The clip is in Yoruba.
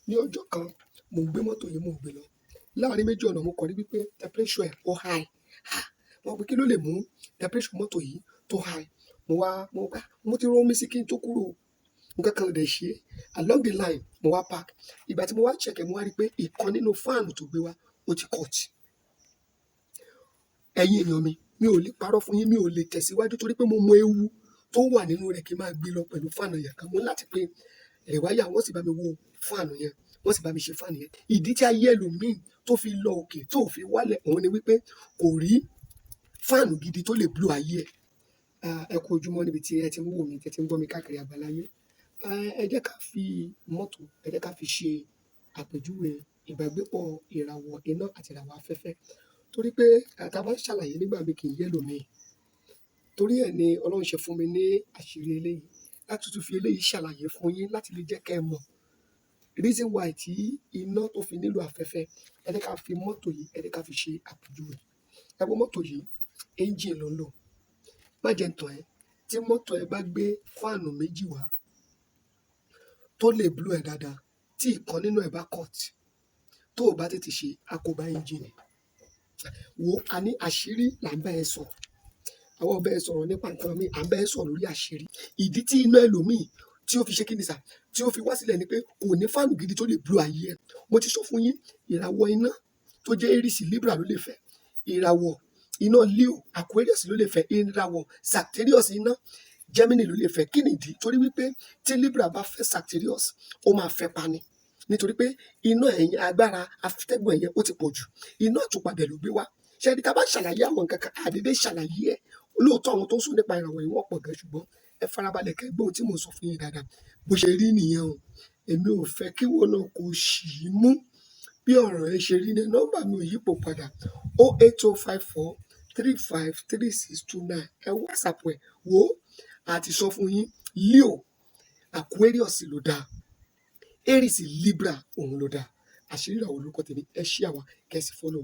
Ní ọjọ́ kan, mò ń gbé mọ́tò yìí, mò ń gbé lọ. Láàárín méjì ọ̀nà, mo kàn rí wípé temperature ẹ̀ ó high. Ah! Mo wò pé kí ló lè mú temperature mọ́tò yìí tó high. Mo wá, mo wá, mo ti rọ omi sí kí n tó kúrò. Nǹkan kan ò dẹ̀ ṣe. Along the line, mo wá park. Ìgbà tí mo wá check ẹ̀, mo wá rí pé ìkan nínú fan tó gbé wá, ó ti cut. Ẹ̀yin èèyàn mi, mi ò lè parọ́ fún yín, mi ò lè tẹ̀síwájú torí pé mo mọ ewu tó wà nínú rẹ̀ kí n máa gbé lọ pẹ̀lú fan yẹn kan. Mo ní láti pe rewire, wọ́n sì bá mi wo fan yẹn, wọ́n sì bá mi ṣe fan yẹn. Ìdí tí ayé ẹlòmíì tó fi lọ òkè tó fi wálẹ̀, òun ni wípé kò rí fan gidi tó lè blow ayé ẹ̀. Ẹ kú ojúmọ́ níbi tí ẹ ti ń wò mí, tí ẹ ti ń gbọ́ mi káàkiri àgbáláyé. Ẹ jẹ́ ká fi mọ́tò, ẹ jẹ́ ká fi ṣe àpèjúwe ìbágbépọ̀ ìràwọ̀ iná àti ìràwọ̀ afẹ́fẹ́. Torí pé tá a bá ń ṣàlàyé nígbà mí kì í yé ẹlòmíì. Torí ẹ ni Ọlọ́run ṣe fún mi ní àṣírí eléyìí láti tún fi eléyìí ṣàlàyé fún yín láti lè jẹ́ kí ẹ mọ̀ reason why tí iná tó fi nílò afẹ́fẹ́. Ẹ jẹ́ ká fi mọ́tò yìí, ẹ jẹ́ ká fi ṣe àpèjúwe. Ẹ wo mọ́tò yìí, engine ló ń lò. Má jẹ́ ń tàn ẹ́, tí mọ́tò ẹ bá gbé fan méjì wá tó lè blow ẹ dáadáa, tí ìkan nínú ẹ̀ bá cut, tó o bá tètè ṣe, a kò bá engine. Wo, a ní àṣírí là ń bá ẹ sọ. Àwọn ọbẹ̀ ẹ sọ̀rọ̀ nípa nǹkan mi, à ń bá ẹ sọ̀rọ̀ lórí àṣírí. Ìdí tí iná ẹlòmíì tí ó fi ṣe kíni sà, tí ó fi wá sílẹ̀ ni pé kò ní fan gidi tó lè blow ayé ẹ. Mo ti sọ fún yín, ìràwọ̀ iná tó jẹ́ Aries, Libra ló lè fẹ́. Ìràwọ̀ iná Leo, Aquarius ló lè fẹ́. Ìràwọ̀ Sagittarius iná, Gemini ló lè fẹ́. Kí nìdí? Torí wípé tí Libra bá fẹ́ Sagittarius, ó máa fẹ́ pa ni. Nítorí pé iná ẹ̀yìn agbára afẹ́gùn ẹ̀yẹ ó ti pọ̀ jù. Iná àtùpà dẹ̀ ló gbé wá. Ṣé ẹni tá a bá ṣàlàyé àwọn nǹkan kan, àdédé ṣàlàyé ẹ̀. Lóòótọ́, àwọn tó ń sọ nípa ìràwọ̀ yìí wọ́n pọ̀ gan, ṣùgbọ́n ẹ farabalẹ̀ kẹ́ gbọ́ ohun tí mò ń sọ fún yín dáadáa. Bó ṣe rí nìyẹn o. Èmi ò fẹ́ kí ìwọ náà kó ṣì í mú. Bí ọ̀rọ̀ ẹ ṣe rí ní, nọ́mbà mi ò yípo padà: 08054353629. Ẹ WhatsApp ẹ. Wò ó, àti sọ fún yín, Leo, Aquarius ló dáa, Aries, Libra òun ló dáa. Àṣírí ìràwọ̀ lórúkọ tèmi. Ẹ share wa, kẹ́ ẹ sì follow wa.